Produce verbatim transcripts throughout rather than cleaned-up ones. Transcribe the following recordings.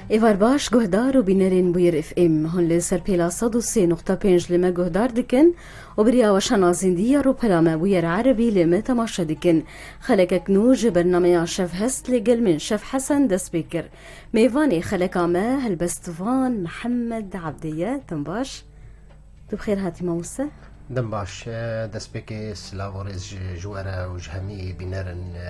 Êvar baş, guhdar û bînerên Bûyer F M. Hûn li ser pêla sed û sê nokta pênc li me guhdar dikin û bi riya we şanazîn dî ya rûpela me Bûyer Erebî li me temaşe dikin. Xelekek nû ji bernameya Şev Hest li gel min Şev Hesen dest pê kir. Mêvanê xeleka me helbestvan Mihemed Ebdê ye. Dem baş. Tu bi xêr hatî mamoste. Dem baş, e, destpêkê silav û rêz ji, ji we re û ji hemî bînerin, e,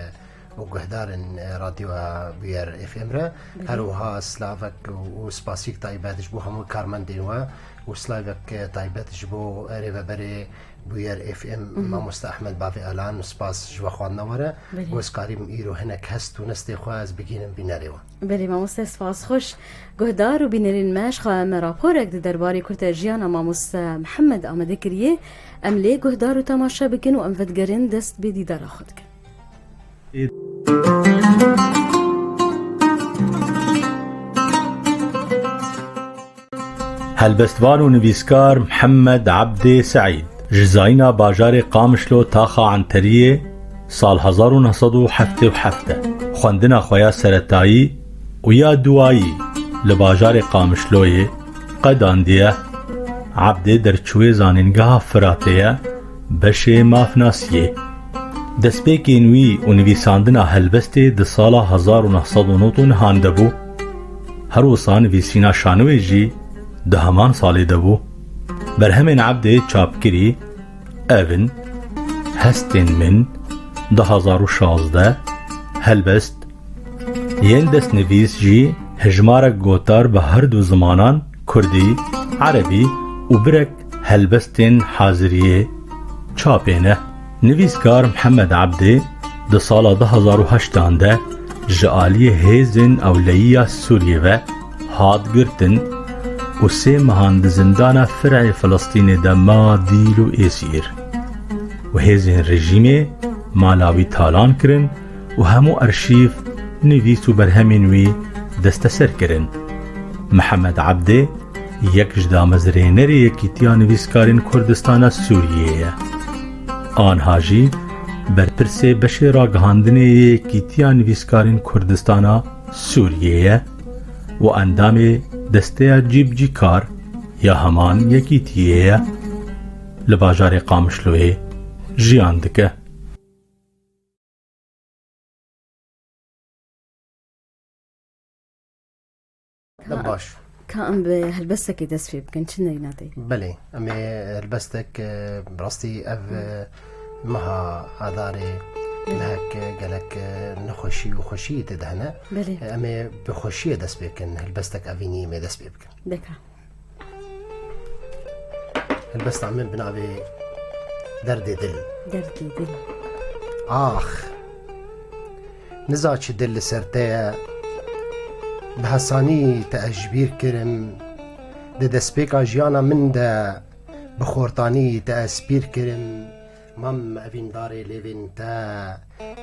û guhdarên, e, Radyoya Bûyer F M re. Belê. Her wiha silavek û, û spasîk taybet ji bo hemû karmendên we û silavek, e, taybet ji bo rêveberê Bûyer F M, Mhm. Mamoste Ehmed Bavê Alan, spas ji we xwendina we re. Belê. Ku ez karîm îro hinek hest û nestê xwe ez bigihînim bînerê we. Belê mamoste, spas xweş. Guhdar û bînerên me, ji xwe me raporek di derbarê kurtejiyana mamoste Mihemed amade kiriye. Em lê guhdar û temaşe bikin û em vedigerin dest bi dîdara xwe dikin. Helbestvan û nivîskar Mihemed Ebdê Seîd ji zayîna bajarê Qamişlo taxa Enteriyê sal hezar û neh sed û heftê û heft e. Xwendina xwe ya seretayî û ya duwayî li bajarê Qamişloyê qedandiye. Ebdê derçûyê Zanîngeha Firatê ye, beşê mafnasiyê. Destpêkên wî û nivîsandina helbestê di sala hezar û neh sed û nod û neh de bû. Her wisa nivîsîna şanowê jî di heman salê de bû. Berhemên Ebdê çapkirî ev in: Hestên Min, du hazar û şazdeh, Helbest, yên destnivîs jî hejmarek gotar bi her du zimanan, kurdî, erebî, û birek helbestên haziriyê çapê ne. Nivîskar Mihemed Ebdê di sala du hazar û heştan de ji aliyê hêzên ewleyî ya Sûriyê ve hat girtin û sê mehan di zindana Fir'ê Filistînê de ma dîl û êsîr. Û hêzên rejîmê mala wî talan kirin û hemû arşîv, nivîs û berhemên wî desteser kirin. Mihemed Ebdê yek ji damezrênerê Yekîtiya Nivîskarên Kurdistana Sûriyê ye. Anha jî berpirsê beşê ragihandinê yê Yekîtiya Nivîskarên Kurdistana Sûriyê ye û endamê desteya cîbicîkar ya heman Yekîtiyê ye. Li bajarê Qamişloyê jiyan dike. Dem baş. Ka em bi helbestekê dest pê bikin, çi neyna tê? Belê, em ê helbestek, e, bi rastî ev, e, meha Adarê, Belê. mehek, e, gelek, e, nexweşî û xweşî tê de hene. Belê. E, em ê bi xweşiyê dest pê bikin, helbestek evînî em ê dest pê bikin. Deka. Helbesta min bi navê Derdê Dil. Derdê Dil. Ax. Niza çi dil li ser te ye. Bi hesanî te ez ji bîr kirim. Di destpêka jiyana min de bi xortanî te ez pîr kirim. Mam evîndarê lêvên te,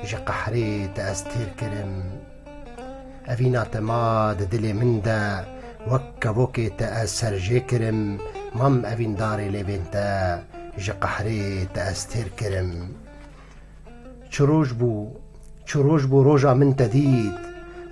ji qehrê te ez têr kirim. Evîna te ma di dilê min de, wek kevokê te ez serjê kirim. Mam evîndarê lêvên te, ji qehrê te ez têr kirim. Çi roj bû, çi roj bû roja min te dît.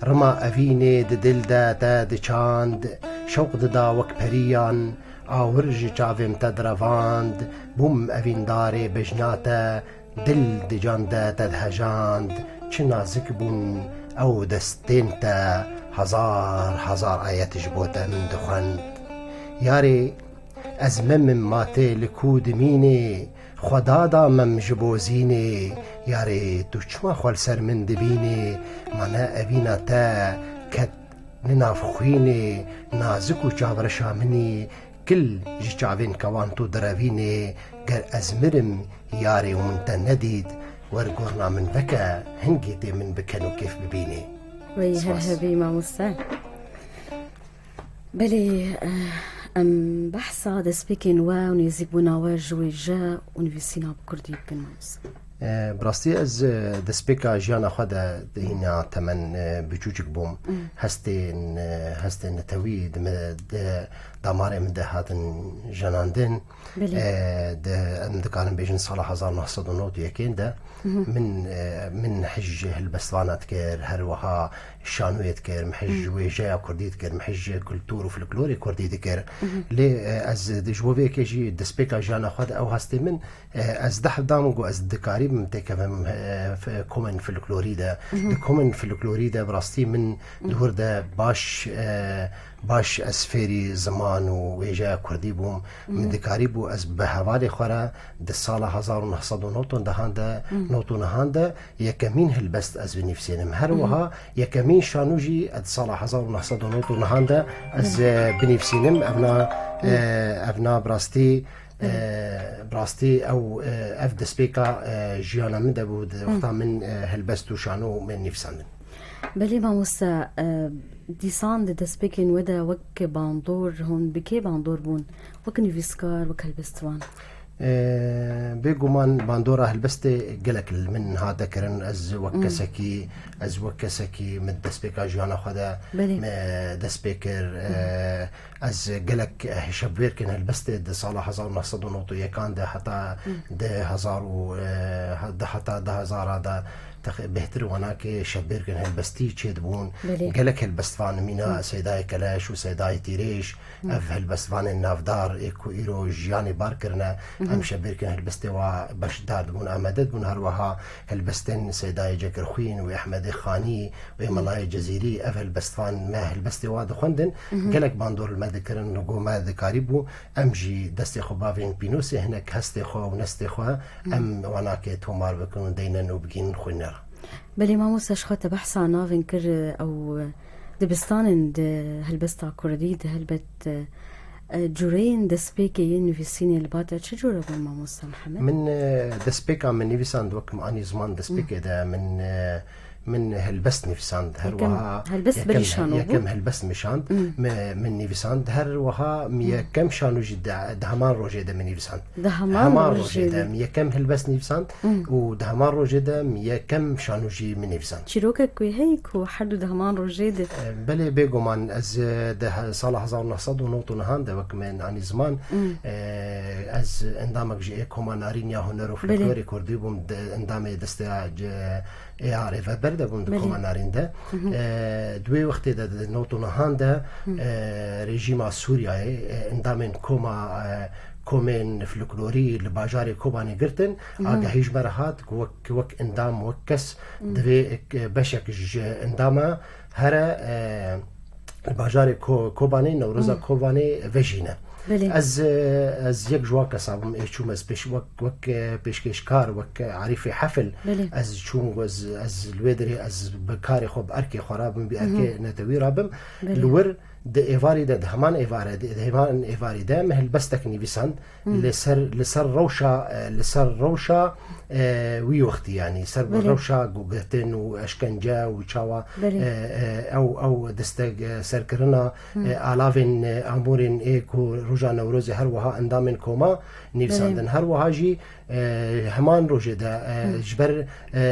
Rima evînê di dil de te diçand, şewq dida wek periyan, awir ji çavên te direvand. Bûm evîndarê bejna te, dil di can de te dihejand. Çi nazik bûn ew destên te, hezar hezar ayet ji bo te min dixwend. Yarê, ez memim ma tê li ku dimînê, Xweda da mem ji bo zînê, yarê tu çima xwe li ser min dibînê, ma ne evîna te ket li nav xwînê, nazik û çavreşa min î, kil ji çavên kewan tu direvînê, ger ez mirim, yarê û min te nedît, wer gorna min veke, hingê tê min bi ken û kêf bibînê. Wey her Spas. hebî mamoste. Belê, eh, em behsa destpêkên we û nêzîkbûna we ji wêje û nivîsîna bi kurdî bikin, mamoste. Eh, bi rastî ez, eh, destpêka jiyana xwe de di hîna temen, eh, biçûçik bûm. Mm. Hestên, eh, hestên netewî di me, di, damarê min de hatin jenandin. Belê. E, de, em dikarin bêjin sala hezar neh sed û nod û yekê de min, e, min mij hilbestvana dikir, her wiha şanoyê dikir, min hij wêjeya kurdî dikir, min hij kultur û folklorê kurdî dikir. Lê, e, ez di, ji bo vê yekê jî destpêka jiyana xwe de ew hestê min, e, ez deh dam ku ez dikarîbim têkevim, e, f-, komên folklorî de. Di komên folklorî de bi rastî min di wir de baş, e, baş ez fêrî ziman û wêjeya kurdî bûm. Min dikarîbû ez bi hevalê xwe re di sala hezar û neh sed û nod û nehan de, nod û nehan de yekemîn hilbest ez binivîsînim. Her wiha yekemîn şano jî di sala hezar û neh sed û nod û nehan de ez, e, binivîsînim. Evna, e, evna bi rastî, e, bi rastî ew, e, ev destpêka, e, jiyana min de bû, di wexta min, e, hilbest û şano min nivîsandin. Belê mamoste, e, dîsan di destpêkên we de wek bandor hûn bi kê bandor bûn? Wek nivîskar, wek helbestvan? E, bêguman bandora helbestê gelek li min hate kirin. Ez wek kesekî, ez wek kesekî min destpêka jiyana xwe de Belê. me dest pê kir. E, ez gelek, e, şevbêrkên helbestê di sala hezar û neh sed û nod û yekan de heta du hezar û, e, de heta du hezar de tex-, bêhtir wanakê şevbêrkên helbestî çêdibûn. Belê. Gelek helbestvan mîna Seydayê Keleş û Seydayê Tîrêj, ev helbestvanên navdar ê ku îro jiyanê bar kirine, em şevbêrkên helbestê wa beşdar dibûn, amade dibûn. Her wiha helbestên Seydayê Cekirxwîn û Ehmedê Xanî û ê Melayê Cezîrî, ev helbestvan me helbestê wa dixwendin. Gelek bandor li me dikirin, li go me dikarîbû. Em jî destê xwe bavên pînosê hinek hestê xwe û nestê xwe em wanakê tomar bikin û deynin û bigihînin xwînê re. Belê mamoste, ji xwe te behsa navên kir, ew dibistanên di helbesta kurdî de helbet, e, cureyên destpêkê yên nivîsînê li ba te çi cure bûn mamoste Mihemed? Min, e, destpêka min nivîsand wek min anî ziman destpêkê de min, e, min helbest nivîsand. Her Yekem wiha helbest yekem, berî şano bû? Yekem helbest nivîsand. Hmm. Me, min nivîsand. Her wiha min Hmm. yekem şano jî de, di heman rojê de min nivîsand. Di heman Heman rojê rojê de de. min yekem helbest nivîsand Hmm. û di heman rojê de min yekem şano jî min nivîsand. Çîrokek wê heyî ku her du di heman rojê de? E, belê, bêguman ez, e, di he-, sala hezar neh sed û nod û nehan de wek min anî ziman, Hmm. e, ez endamek ji ê Koma Narîn ya Huner û Belê. Folklorê Kurdî bûm, de, endamê desteya ce-, ê A R F ber de bûn di Belê. Koma Narîn de. Hı hı. E, di wê wextê de, di nod û nehan de, Hı. e, rejîma Sûriyayê, e, endamên koma, e, komên folklorî li bajarê Kobanê girtin. Hı hı. Agahî ji me re hat ku wek, wek endam, wek kes Hı. divê, e, beşek ji endama here, e, li bajarê Ko-, Kobanê, Newroza Hı. Kobanê vejîne. Belê. Ez, e, ez yek ji wan kesa bûm, ê çûm ez pêş-, wek, wek, e, pêşkêşkar, wek, e, Arîfê Hefil, Belê. ez çûm, ez, ez li wê derê, ez bi karê xwe, bi erkê xwe rabim, bi Hı hı. erkê netewî rabim. Belê. Li wir di êvarî de, di heman êvare, di, di heman êvarî de me helbestek nivîsand. Hı. Li ser, li ser rewşa, e, li ser rewşa, e, wî wextî, yanî ser Belê. rewşa gogirtin û eşkence û çawa, Belê. e, e, ew, ew destek, e, serkirina, Hı. e, alavên, e, amûrên ê ku roja Newrozê her wiha endamên koma nivîsandin. Belê. Her wiha jî, e, heman rojê de, e, Hı. ji ber, e, e,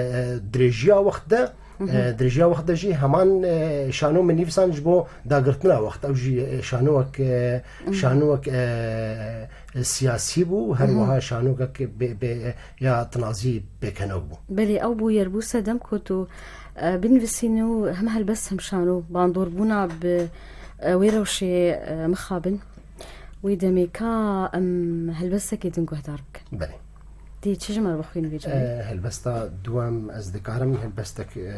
dirêjiya wext de, Hı hı. e, dirêjiya wext de jî heman, e, şano min nivîsand ji bo dagirtina wext. Ew jî, e, şanowek, e, Hı hı. şanowek, e, siyasî bû, her Hı hı. wiha şanokek bê, bê, ya tinazî pêkenok bû. Belê, ew bûyer bû sedem ku tu, e, binivîsînî û hem helbest hem şano, bandorbûna bi, e, wê rewşê, e, mixabin. Wê demê ka em helbestekê din guhdar bikin. Belê. Tê çi ji me re bixwînî vê carê? E, helbesta duwem ez dikarim helbestek, e,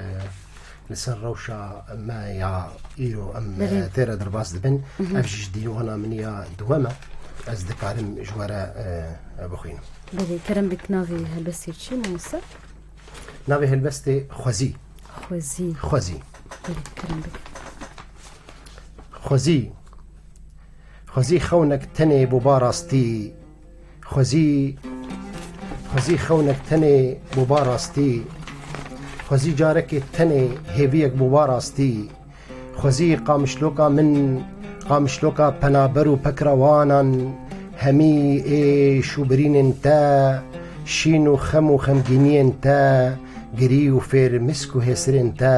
li ser rewşa me ya îro em, Belê. e, tê re derbas dibin. Mhm. Ev jî ji dîwana min ya duwem e. Ez dikarim ji we re, e, bixwînim. Belê, kerem bik, navê helbestê çi ye, mamoste? Navê helbestê Xwezî. Xwezî. Xwezî. Belê, kerem bik. Xwezî. Xwezî xewnek tenê bû ba rastî. Xwezî, xwezî xewnek tenê bû ba rastî. Xwezî carekê tenê hêviyek bû ba rastî. Xwezî qamişloka min, qamişloka penaber û pekrewanan, hemî ê şûbirînên te, şîn û xem û xemgîniyên te, Girî û fêrmisk û hêsirên te,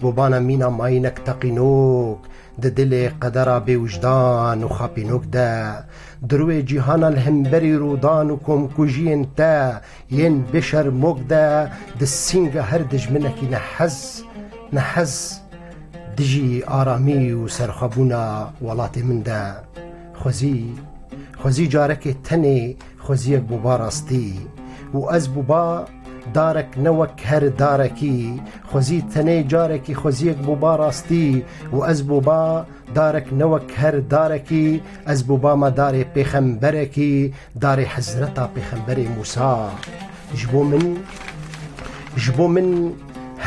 bobana mîna mayînek teqînok, di dilê qedera bêwijdan û xapînok de, di rûyê cîhana li hemberî rûdan û komkujiyên te yên bêşermok de, di sînga her dijminekî nehez, nehez, dijî aramî û serxwebûna welatê min de. Xwezî, xwezî carekê tenê, xweziyek bûba rastî. Û ez bûba darek ne wek her darekî, xwezî tenê carekî xweziyek bûba rastî. Û ez bûba darek ne wek her darekî, ez bûbama darê pêxemberekî, darê hezreta pêxemberê Mûsa. Ji bo min, ji bo min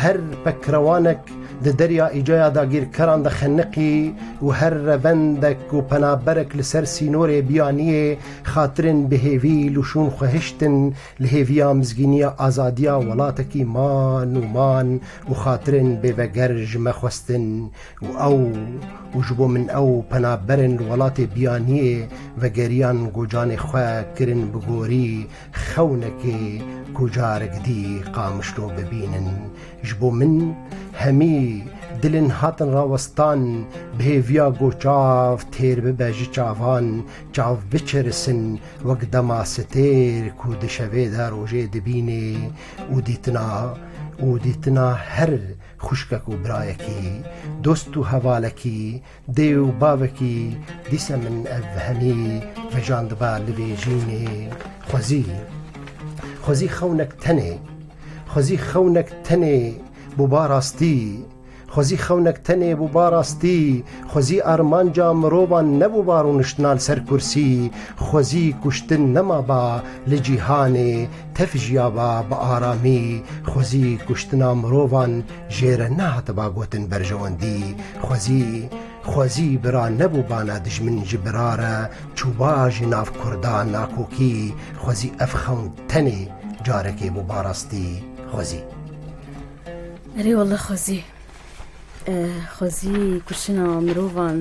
her pekrewanek di derya îcaya dagîrkeran de xeniqî û her revendek û penaberek li ser sînorê biyaniyê xatirên bi hêvî li şûn xwe hiştin, li hêviya mizgîniya azadiya welatekî man û man û xatirên bêveger ji me xwestin. Û ew, û ji bo min ew penaberên li welatê biyaniyê vegeriyan, gocanê xwe kirin bi gorî xewnekê ku carek dî Qamişlo bibînin. Ji bo min hemî dilên hatin rawestan, bi hêviya ku çav têr bibe ji çavan, çav biçirisin wek dema sitêr ku di şevê de rojê dibînê û dîtina, û dîtina her xwişkek û birayekî, dost û hevalekî, dê û bavekî, dîse min ev hemî vejandiba li vê jînê. Xwezî, xwezî xewnek tenê, xwezî xewnek tenê bûba rastî, xwezî xewnek tenê bûba rastî, xwezî armanca mirovan nebûba rûniştina li ser kursî, xwezî kuştin nemaba li cîhanê, tev jiyaba bi aramî, xwezî kuştina mirovan jê re nehatiba gotin berjewendî, xwezî, xwezî bira nebûbana dijmin ji bira re, çûba ji nav kurda nakokî, xwezî ev xewn tenê carekê bûba rastî, xwezî. Erê wallah xwezî. Eh, xwezî kuştina mirovan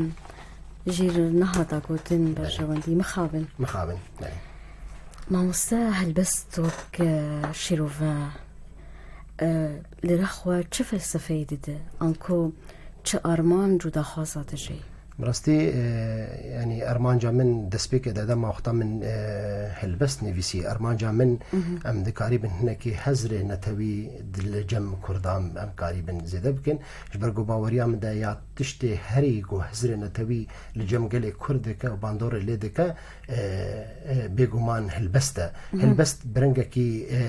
jî nehata gotin berjewendî. Mixabin. Mixabin, belê. Mamoste, helbest wek, eh, şîrove, eh, li rexwe çi felsefeyê dide? Anku çi armanc û daxwaza dijî? Bi rastî, e, yanî armanca min destpêkê de dema wexta min, e, helbest nivîsî. Armanca min, Mhm. em dikarîbin hinekî hezrê netewî di li cem Kurdan em karîbin zêde bikin. Ji ber ku baweriya min de ya tiştê herî ku hezrê netewî li cem gelê Kurd dike û bandorê lê dike, e, e, bêguman helbest e. Mhm. Helbest bi rengekî, e,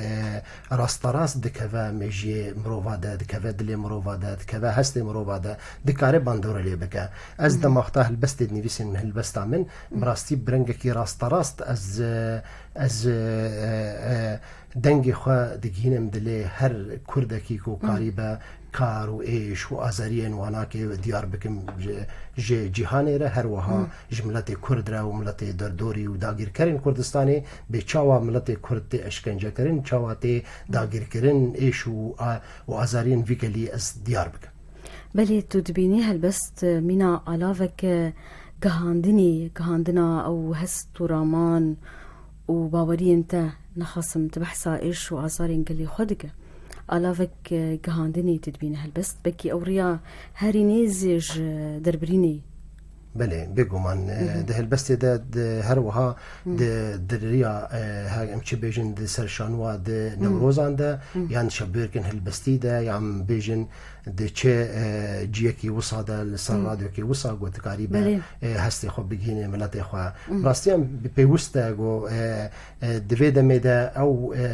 rasterast dikeve mêjiyê mirova de, dikeve dilê mirova de, dikeve hestê mirova de, dikare bandorê lê bike. Ez Mhm. dema wexta helbestê dinivîsim, helbesta min, Mhm. bi rastî bi rengekî rasterast ez, e, ez, e, e, dengê xwe digihînim dilê her Kurdekî ku Mhm. karîbe kar û êş û azariyên wanakê diyar bikim ji, ji cîhanê re, her wiha Hmm. ji miletê Kurd re û miletê derdorî û dagîrkerên Kurdistanê, bê çawa miletê Kurd tê eşkencekirin, çawa tê dagîrkirin, êş û a-, û azariyên vî gelî ez diyar bikim. Belê, tu dibînî helbest mîna alavek gihandinî, gihandina ew hest û raman û baweriyên te, nexasim tu behsa êş û azarên gelê xwe dike. Alavek, e, gihandinê tu dibîne helbest. Belkî ew riya herî nêz ji derbirînê. Belê, bêguman, e, Mhm. di helbestê de, di her wiha Mhm. di, di riya, e, her em çi bêjin di ser şanûa di Mhm. Newrozan de, Mhm. yan şevbêrkên helbestî de, yan bêjin di çi, e, ciyekî wisa de, li ser Mhm. radyokê wisa ku dikarîbe, Belê. e, hestê xwe bigihîne miletê xwe. Mhm. Rastî em bi pêwist e ku, e, E, di vê demê de ew, e,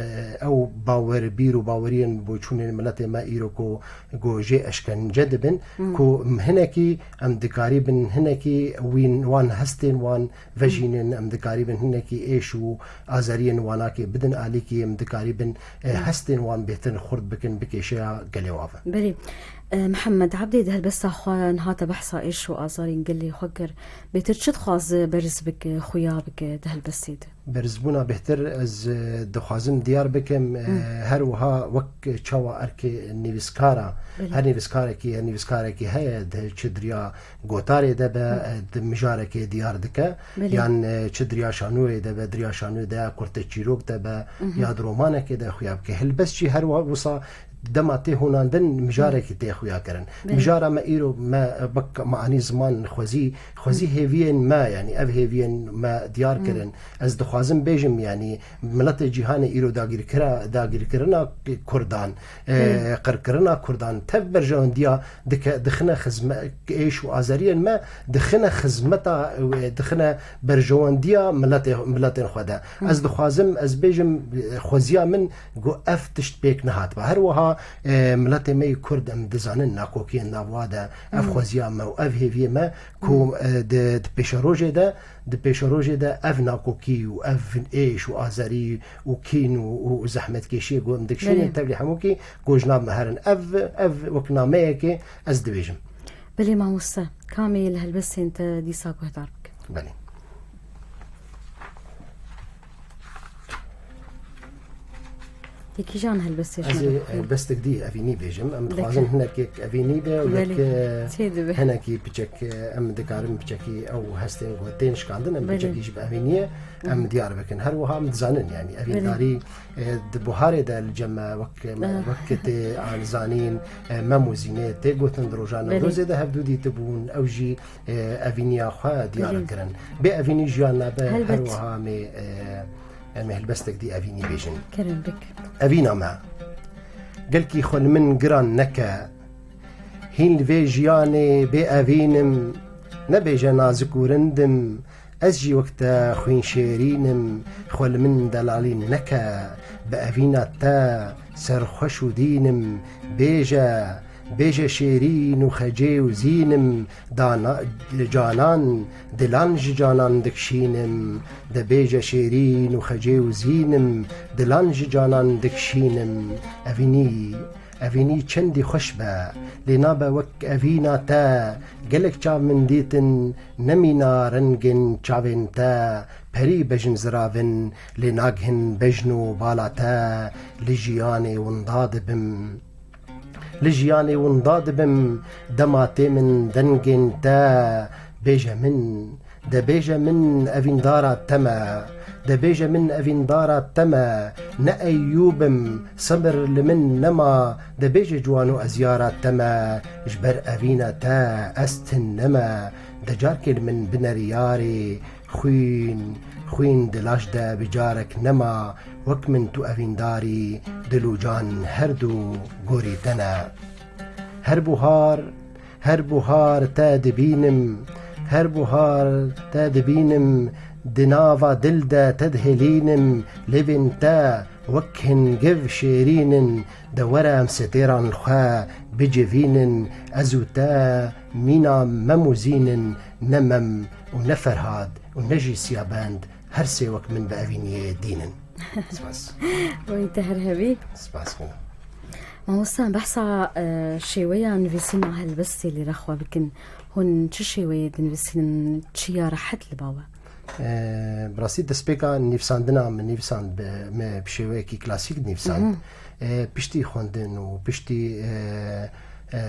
ew bawer, bîr û baweriyên boçûnên miletê me îro ku, ku jê eşkence dibin, Hmm. ku hinekî em dikarîbin, hinekî wîn, wan hestên wan vejînin, em dikarîbin hinekî êş û azariyên wanakê bidin alîkî, em dikarîbin, e, Hmm. hestên wan bêhtir xurt bikin, bikêşeya gelê wan. Belê. E, Mihemed Ebdî di helbesta xwe niha te behsa êş û azarên gelê xwe kir. Bêhtir çi dixwaze berz bike, xuya bike di helbestê de? Berzbûna bêhtir ez, e, dixwazim diyar bikim, e, Hı. her wiha wek çawa erkê nivîskara, Belê. her nivîskarekî, her nivîskarekî heye, di çi diriya gotarê de be, Hı. e, di mijarekê diyar dike, Belê. yan, e, çi diriya şanûyê de be, diriya şanûyê de ya kurte çîrok de be, Hı hı. ya di romanekê de xuya bike. Helbest jî her wa-, wisa dema tê honandin mijarekî tê xuya kirin. Mijara me îro me wek me anî ziman xwezî, xwezî hêviyên me, yanî ev hêviyên me diyar kirin. Ez dixwazim bêjim, yanî miletê cîhanê îro dagîrkira-, dagîrkirina Kurdan, e, qirkirina Kurdan, tev berjewendiya dike-, dixine xizme-, êş û azariyên me dixine xizmeta, e, dixine berjewendiya miletê, miletên xwe de. Ez dixwazim, ez bêjim, e, xweziya min ku ev tişt pêk nehatba. Her wiha, e, miletê me yê Kurd, em dizanin nakokiyên nava de, ev xweziya me û ev hêviyê me ku, e, di, di pêşerojê de, di pêşerojê de ev nakokî û ev êş û azarî û kîn û, û, û zehmetkêşiyê ku em dikişînin tevlî hemûkî ku ji nav me herin. Ev, ev wek nameyekê ez dibêjim. Belê mamoste, kamê li helbestên te dîsa guhdar bikin? Belê. Yekîjan helbestê Ez ê helbestek dî evînî bêjim. Em dixwazin hinekek evînî be û yek, e, hinekî piçek, e, em dikarin piçekî ew hestên ku tên şikandin, em piçekî ji bi evîniyê em diyar bikin. Her wiha em dizanin, yanî evîndarî, e, di buharê de li cem me wek, wek tê an zanîn, e, Mem û Zînê tê gotin di roja Newrozê de hevdû dîtibûn. Ew jî e, evîniya xwe diyar kirin. Bê evînî jiyan nabe, her wiha em ê, e, em ê helbestek dî evînî bêjin. Kerem bik. Evîna me. Gelkî xwe li min giran neke. Hîn li vê jiyanê bê evîn im. Nebêje nazik û rind im. Ez jî wek te xwîn şêrîn im. Xwe li min delalîn neke. Bi evîna te serxweş û dîn im. Bêje, bêje şêrîn û xecê û zîn im. Dana, canan, dilan ji canan dikişînim, de bêje şêrîn û xecê û zînim, dilan ji canan dikişînim. Evînî, evînî çendî xweş be, lê nabe wek evîna te. Gelek çav min dîtin, nemîna rengên çavên te. Perî bejin ziravin, lê nagihin bejn û bala te. Li jiyanê winda dibim. Li jiyanê winda dibim, dema tê min dengên te. Bêje min, de bêje min evîndara te me. De bêje min evîndara te me. Ne Eyûb im, sebir li min nema. De bêje ciwano ez yara te me. Ji ber evîna te ez tin neme. De carkê li min bineri yarê. Xwîn, xwîn di laş de bi carek nema, wek min tu evîndarî, dil û can her du gorî te ne. Her buhar, her buhar te dibînim, her buhar te dibînim, di nava dil de te dihêlînim, lêvên te wek hingiv şêrîn in, de were em sitêran xwe bicivînin, ez û te mîna Mem û Zîn in, ne Mem û ne Ferhad û ne jî Siyabend, her sê wek min bi evîniyê dîn in. Spas. Wê te her hebî. Spas xwe. Mamoste, behsa, e, şêweya nivîsîna helbestê lê re xwe bikin. Hûn çi şêweyê dinivîsînin, çi ya rehet li ba we? E, bi rastî destpêka nivîsandina min nivîsand bi, me bi şêweyekî klasîk nivîsand. E, piştî xwendin û piştî, e, e,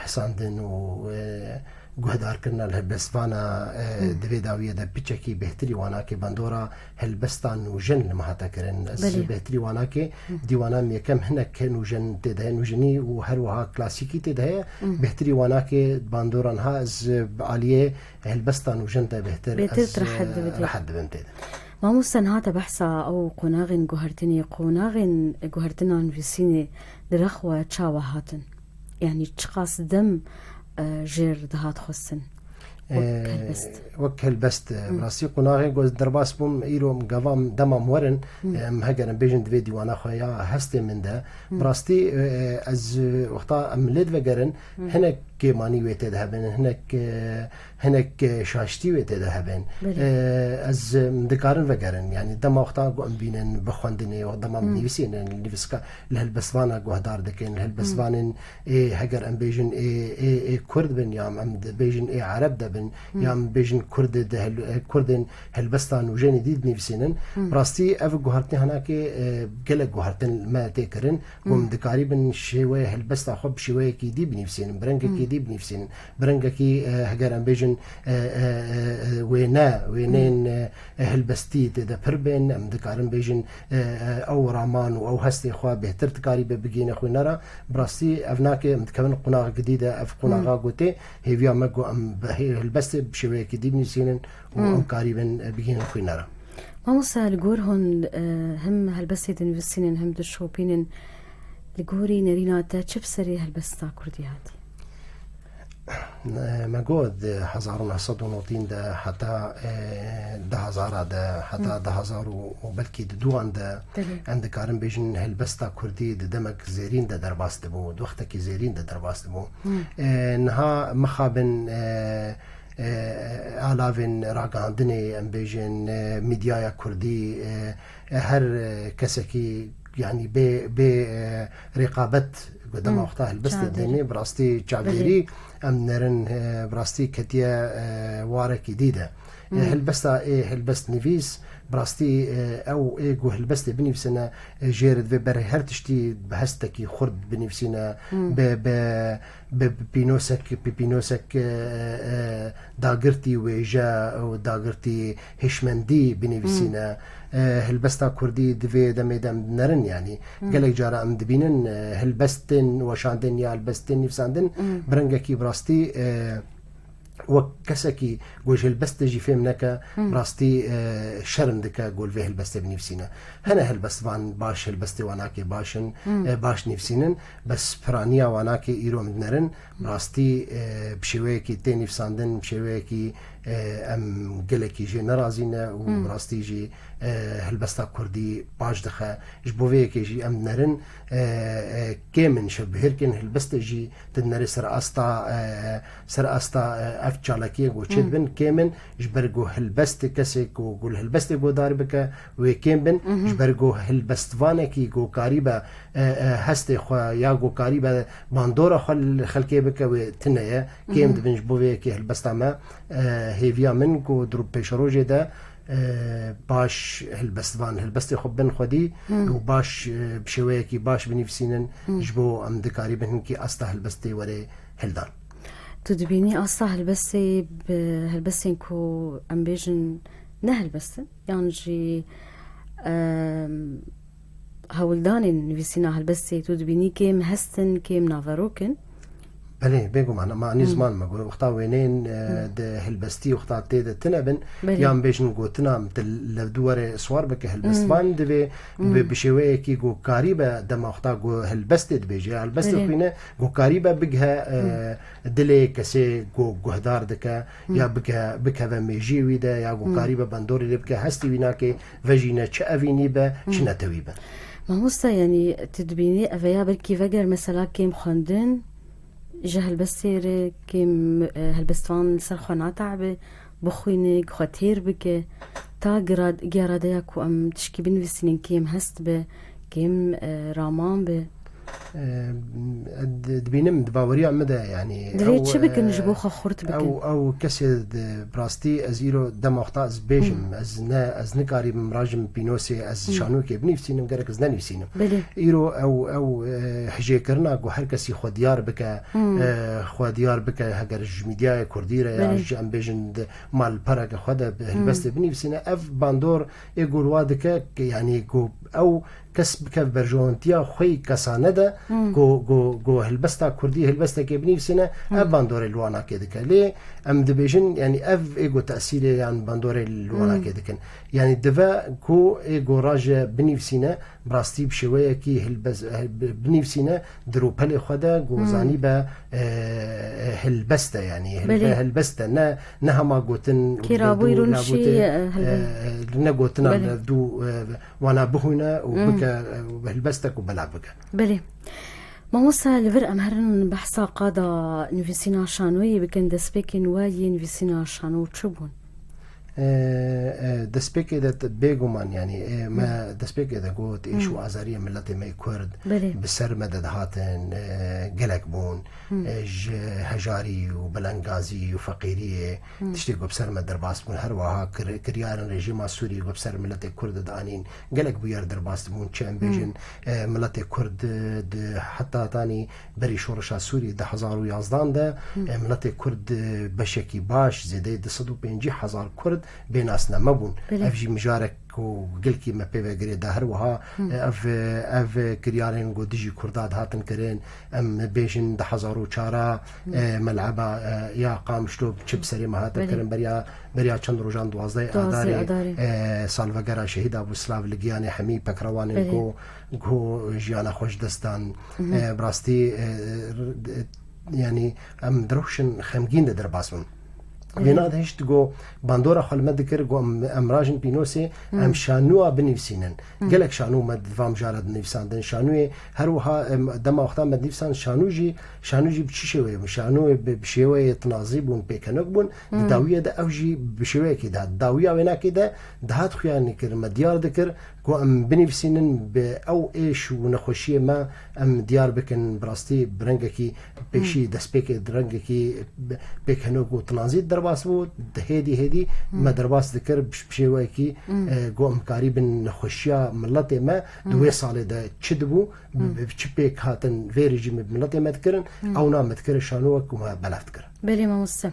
hesandin û, e, guhdarkirina li helbestvana, e, di vê dawiyê de piçekî bêhtirî wanakê bandora helbesta nûjen li me hate kirin. Ez bêhtirî wanakê dîwana min yekem hinek nûjen tê de heye, nûjenî û her wiha klasîkî tê de heye. Bêhtirî wanakê bandora niha ez bi aliyê helbesta nûjen de bêhtir, bêhtir ez, rehet dibim tê de. Mamoste, niha te behsa ew qonaxên guhertinê, qonaxên guhertina nivîsînê li rexwe çawa hatin? Yanî çiqas dem, e, jêr dihat xwestin? Wek, e, helbest. Wek helbest, e, bi rastî qonaxê ku ez derbas bûm, îro em gava dema em werin, e, em hegerin bêjin di vê dîwana xwe ya hestê min de. Bi rastî, e, e, ez, e, wexta em lê divegerin, hinek kêmanî wê tê de hebin, hinek, e, hinek, e, şaştî wê tê de hebin. E, ez, e, em dikarin vegerin. Yanî dema wexta ku em bînin bi xwendinê, dema em nivîsînin, nivîska li helbestvana guhdar dikin, li helbestvanên ê, heger em bêjin ê, ê, ê Kurd bin ya em dibêjin ê Ereb de Hmm. Yan bêjin Kurdê di hel-, Kurdên helbesta nûjenê dî dinivîsînin. Hmm. Bi rastî ev guhertinê hinekê, e, gelek guhertin me tê kirin. Ku Hmm. em dikarîbin şêweyê helbesta xwe bi şêweyekî dî binivîsînin, bi rengekî Hmm. dî binivîsînin. Bi rengekî, e, heger em bêjin, e, e, e, e, wêne, wêneyên, Hmm. e, e, helbestî tê de pir bên, em dikarin bêjin, e, e, ew raman û ew hestê xwe bêhtir dikarîbe bigihîne xwînera. Bi rastî ev nake, em dikevin qonaxek dî de, ev qonaxa Hmm. gotê, hêviya me ku em bi hê-, helbestê bi şêweyekî dî binivîsînin û Hmm. ew karîbin, e, bigihînin xwînera. Mamoste, li gor hûn, e, him helbestê dinivîsînin, him dişopînin, li gorî nerîna te çi bi serê helbesta kurdî hatî? Me got di hezar û neh sed û notîn de heta, e, du hezara de, heta Hmm. du hezar û, û belkî di duan de Belê. em dikarin bêjin helbesta kurdî di demek zêrîn de derbas dibû, di wextekî zêrîn de derbas dibû. Hmm. E, niha mixabin, e, e, alavên ragihandinê, em bêjin, e, medyaya kurdî, e, e, her, e, kesekî, yanî bê, bê, e, rêqabet ku dema Hmm. wexta helbestê Çavdêrî. denê, bi rastî çavdêrî Belê. em nerin, e, bi rastî ketiye, e, warekî dî de. E, Hmm. helbesta ê helbest nivîs, bi rastî, e, ew ê ku helbestê binivîsine, e, jê re divê berê her tiştî bi hestekî xurt binivîsîne, Hmm. bi, bi, bi, bi pînosek, bi pînosek, e, e, dagirtî wêje û dagirtî hişmendî binivîsîne. Hmm. E, helbesta kurdî di vê demê de em dinerin, yanî Hmm. gelek cara em dibînin, e, helbestên weşandin ya helbestên nivîsandin Hmm. bi rengekî bi rastî, e, wek kesekî ku ji helbestê jî fêm neke, Hmm. bi rastî, e, şerm dike ku li vê helbestê binivîsîne. Hene helbestvan baş, helbestê wanakê baş in, Hmm. e, baş nivîsînin, bes piraniya wanakê îro em dinerin, bi rastî, e, bi şêweyekî tê nivîsandin, bi şêweyekî, e, em gelekî jê nerazî ne û Hmm. bi rastî jî, e, helbesta kurdî baş dixe. Ji bo vê yekê jî em dinerin, e, e, kêm in, şevbihêrkên helbestê jî tu dinerê ser asta, e, ser asta, e, ev çalakiyê ku Hmm. çêdibin kêm in, ji ber ku helbestê kesê ku, ku li helbestê guhdar bike, wê kêm bin, Mhm. ji ber ku helbestvanekî ku karîbe, e, e, hestê xwe ya ku karîbe bandora xwe li xelkê bike, wê tune ye. Kêm Mhm. dibin, ji bo vê yekê helbesta me, e, hêviya min ku di rû pêşerojê de, e, baş helbestvan, helbestê xwe bin xwedî Hmm. û baş, e, bi şêweyekî baş binivîsînin, Hmm. ji bo em dikarîbin hinkî asta helbestê were hildan. Tu dibînî asta helbestê bi helbestên ku em bêjin ne helbest in, yan jî, em, hewldanên nivîsîna helbestê tu dibînî kêm hest in, kêm naverok in? Belê, bêguman, ema anî Hmm. ziman me got, wexta wêneyên, e, Hmm. di helbestî wexta tê de tune bin, Belê. yan bêjin gotina em tu levdû were siwar bike helbestvan Hmm. divê Hmm. bi, bi şêweyekî ku karîbe dema wexta ku helbestê dibêje, ya helbestê Belê. xwîne, ku karîbe bigihe, e, Hmm. dilê kesê ku guhdar dike, Hmm. ya bike, bikeve mêjiyê wî de, ya ku Hmm. karîbe bandorê lê bike, hestî wî nake, vejîne çi evînî be, çi Hmm. netewî be. Mamoste, yanî tu dibînî ev ya belkî veger mesela kêm xwendin, ji helbestê re kêm, e, helbestvan li ser xwe natehibe, bixwîne, xwe têr bike, ta gira-, geradeya ku em tişkî binivîsînin kêm hest be, kêm, e, raman be. E, di-, dibînim di baweriya min de, yanî, Divê ew, çi bikin e, ji bo xwe xurt bikin? ew, ew kesê di, bi rastî ez îro dema wexta ez bêjim, Hmm. ez ne, ez nikarîbim rajim pînosê, ez Hmm. şanokê binivîsînim, gerek ez nenivîsînim. Belê. Îro ew, ew, e, hijêkirina ku her kesî xwe diyar bike, Hmm. e, xwe diyar bike, heger ji mîdyaya kurdî re ya Belê. ji em bêjin di malpereke xwe de bi Hmm. helbestê binivîsîne, ev bandor ê ku li wa dike, yanî ku ew kes bikev berjewantiya xwe yî kesane de, Hmm. ku, ku, ku helbesta kurdî helbestekê binivîsîne, Hmm. ev bandorê li wa nake dike. Lê em dibêjin, yanî ev ê ku tesîrê yan bandorê li wa Hmm. nake dikin. Yanî dive ku ê ku raje binivîsîne, bi rastî bi şêweyekî hilbes-, hil-, bi-, binivîsîne di rûpelê xwe de, ku Hmm. zanîbe, e, e, hilbest e, yanî hilbe-, Belê. hilbest e, ne, ne hema gotin Kê rabûyî levdû, rûnişî, nagotê, e, hilbe- e, ne gotina Belê. levdû, e, wana bixwîne û Hmm. bike, e, hilbestek û belav bike. Belê. Mamoste, li vir em herin behsa qada nivîsîna şanoyê bikin, destpêkên we yê nivîsîna şano çi bûn? E, e, destpêkê de t-, bêguman, yanî, e, me destpêkê de got, êş û azariyê miletê me yê Kurd Belê. bi ser me de dihatin, e, gelek bûn. E, ji hejarî û belengazî û feqîriyê tiştê ku bi ser me derbas bûn. Her wiha kir-, kiryarên rejîma Sûriyê ku bi ser miletê Kurd de dianîn, gelek bûyer derbas dibûn. Çi em bêjin, e, miletê Kurd, e, di heta tanî berî şoreşa Sûriyê di hezar û yazdan de, e, miletê Kurd, e, beşekî baş, zêdeyê du sed û pêncî hezar Kurd bê nasname bûn. Belê. Ev jî mijarek ku gilkî me pê ve girê de. Her wiha, e, ev, e, ev kiryarên ku dijî Kurda dihatin kirin, em bêjin di hezar û çar, e, meleba, e, ya Qamişlo çi bi serê me hate Belê. kirin, beriya, beriya çend rojan, duwazdeh Duwazdeh Adarê, Adarê. e, salvegera şehîd Abû Silav li giyanê hemî pekrewanên Belê. ku, ku jiyana xwe ji dest dan. E, bi rastî, e, r-, e, yanî em di rewşên xemgîn de derbas bûn. Belê. Wêna de hişt go bandora xwe li me dikir, go em, em rajin pînosê, em şanûa binivîsînin. Gelek şanû me di van mijara dinivîsandin. Şanûyê her wiha, em, dema wexta me dinivîsand şanû jî, şanû jî bi çi şêweyê bûn? Şanûyê bi, bi şêweyê tinazî bûn, pêkenok bûn. Di dawiyê de ew jî bi şêweyekê dihat. Dawiya wênakê de dihat xuyanî kir, me diyar dikir ku em binivîsînin, bi ew êş û nexweşiyê me em diyar bikin. Bi rastî bi rengekî pêşî destpêkê di rengekî pêkenok û tinazî derbas bû. Hêdî hêdî me derbas dikir bi şêweyekî, e, ku em karîbin nexweşiya miletê me di wê salê de çi dibû, bi, bi çi pêk hatin vê rejîmê bi miletê me dikirin, ew na me dikirin şanû wek ku me belav dikirin. Belê mamoste.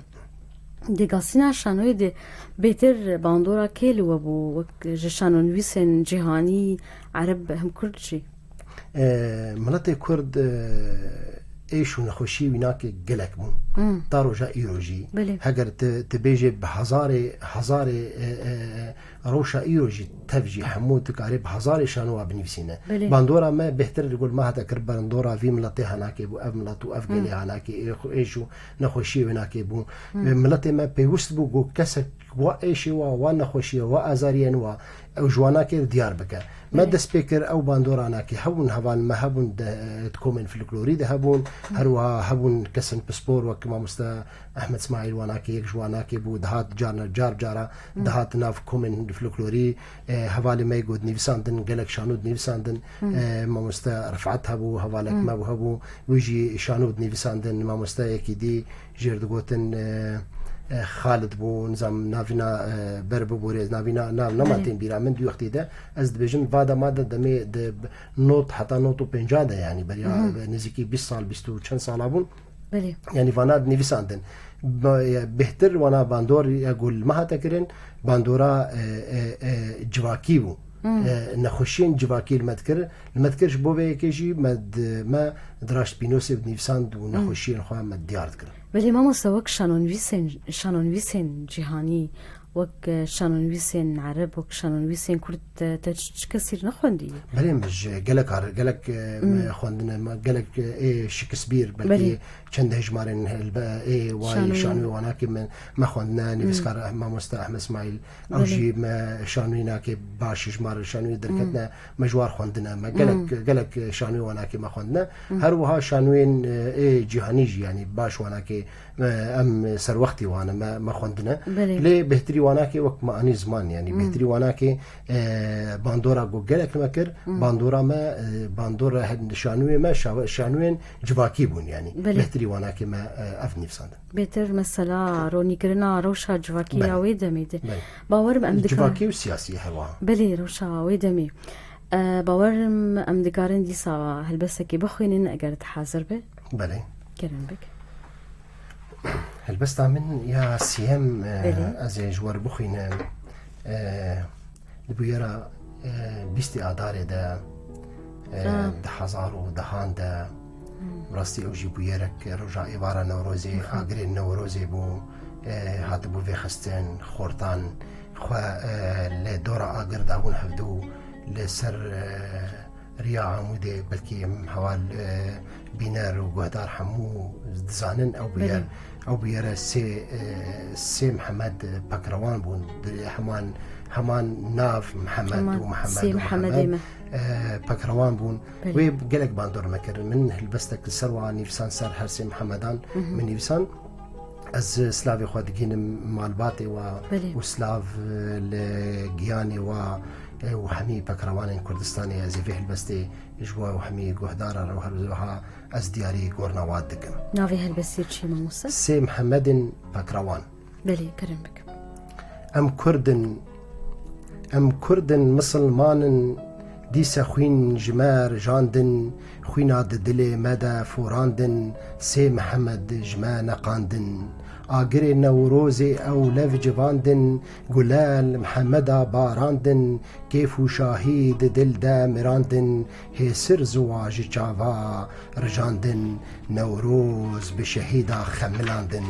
Dêgasîna şanoyê de bêtir bandora kê li we bû, wek ji şanonivîsên cîhanî, ereb hem kurd jî? E, miletê Kurd, e, êş û nexweşiyê wînakê gelek bûn. Hmm. Ta roja îro jî. Belê. Heger tu, tu bêjê bi hezarê, hezarê, e, e, e, rewşa îro jî tev jî hemû tu karê bi hezarê şanowa binivîsîne. Belê. Bandora me bêhtir li gul me hate kir, bandora vî miletê hanakê bû, ev milet û ev gelê hanakê, ê xwe-, êş û nexweşiyê wênakê bû. Hmm. E, miletê me pêwist bû ku kesek wa êşê wa, wa nexweşiyê, wa azariyên wa, ew ji wanakê diyar bike. Me Belê. dest pê kir, ew bandora hanakê hebûn, hevalên me hebûn, de, di komên folklorî de hebûn, her wiha hebûn kesên pispor, wek mamoste Ehmed Smaîl wanakê, yek ji wanakê bû, dihat carna, car bi cara, dihat nav komên folklorî, e, hevalê me yê ku dinivîsandin, gelek şano dinivîsandin, e, mamoste Refat hebû, hevalek me bû hebû, wî jî şano dinivîsandin, mamosteyekî dî, jêr digotin, e, e, Xalid bû, nizam navîna, e, ber biborê, navîna, nav nema Belê. tên bîra min, di wextê de, ez dibêjim, va dema de demê di not, heta not û pênca de, yanî beriya, e, nêzîkî bîst sal, bîst û çend sala bûn. Belê. Yanî vana nivîsandin. Ba-, e, bêhtir wana bandor ya ku li me hate kirin, bandora, e, e, e, civakî bû. Hmm. E, nexweşiyên civakî li me dikir. Li me dikir ji bo vê yekê jî me di, me diraşt pînosê bi nivîsand û Hmm. nexweşiyên xwe me diyar dikirin. Belê mamoste, wek şanonivîsên, şanonivîsên cîhanî, wek, e, şanonivîsên ereb, wek şanonivîsên kurd, te, te çi, çi kesî nexwendiye? Belê, min ji gelek ar-, gelek, e, Hmm. me xwendine, me gelek, e, ê Shakespeare, belkî Belê. çend hejmarên helbe-, ê wayî Şanoyê. şanoyê wanakê me, me xwendine, Hmm. nivîskar eh-, mamoste Ehmed Smaîl, ew Belê. jî me şanoyê nake baş ji mar şanoyê derketine, Hmm. me ji war xwendine, me gelek, Hmm. gelek şanoyê wanakê me xwendine. Hmm. Her wiha şanoyên, e, ê cîhanî jî, yanî baş wanakê, e, em serwextî wan e, me, me xwendine. Belê. Lê bêhtirî wanakê wek me anî ziman, yanî Hmm. bêhtirî wanakê, e, bandora ku gelek me kir, Hmm. bandora me, e, bandora he-, şanoyê me, şa-, şanoyên civakî bûn, yanî Belê. bêhtirî wanakê me, e, ev nivîsandin. Bêtir mesela ronîkirina rewşa civakî Belê. ya wê demê de. Belê. Bawerim em dikar- Civakî û siyasî hewa. Belê, rewşa wê demê. E, bawerim em dikarin dîsa helbestekê bixwînin eger tu hazir be. Belê. Kerem bik. Helbesta min ya siyem, e, Belê. ez ê ji we re bixwînim. E, Di bûyera, e, bîstê Adarê de, e, Ah. di hezar û dehan de, Hmm. bi rastî ew jî bûyerek roja êvara Newrozê, Hı hı. agirên Newrozê bû, e, hatibû vêxistin, xortan xwe, e, li dora agir dabûn hevdû, li ser, e, Riya Amûdê, belkî em heval, e, bîner û guhdar hemû dizanin ew bûyer, Belê. ew bûyere sê, e, sê Mihemed, e, Pekrewan bûn. Di heman, heman nav Mihemed Heman û Mihemed sê û Mihemedê Mihemed, me. e, Pekrewan bûn. Belê. Wê gelek bandor me kirin. Min helbestek li ser wan nivîsan, ser her sê Mihemedan Hı hı. min nivîsan. Ez silavê xwe digihînim malbatê we Belê. û silav li giyanê we û hemî pekrewanên Kurdistanê. Ez ê vê helbestê ji we û hemî guhdara re û her wiha ez diyarî gorna we dikim. Navê helbestê çi ye, mamoste? Sê Mihemedên Pekrewan. Belê, kerem bike. Em Kurd in, em Kurd in, misilman in, dîse xwîn ji me rijandin, xwîna di dilê me de forandin, sê Mihemed ji me neqandin. Agirê Newrozê ew lev civandin, gule li Mihemeda barandin, kêf û şahî di dil de mirandin, hêsir ziwa ji çava rijandin, Newroz bi şehîda xemilandin.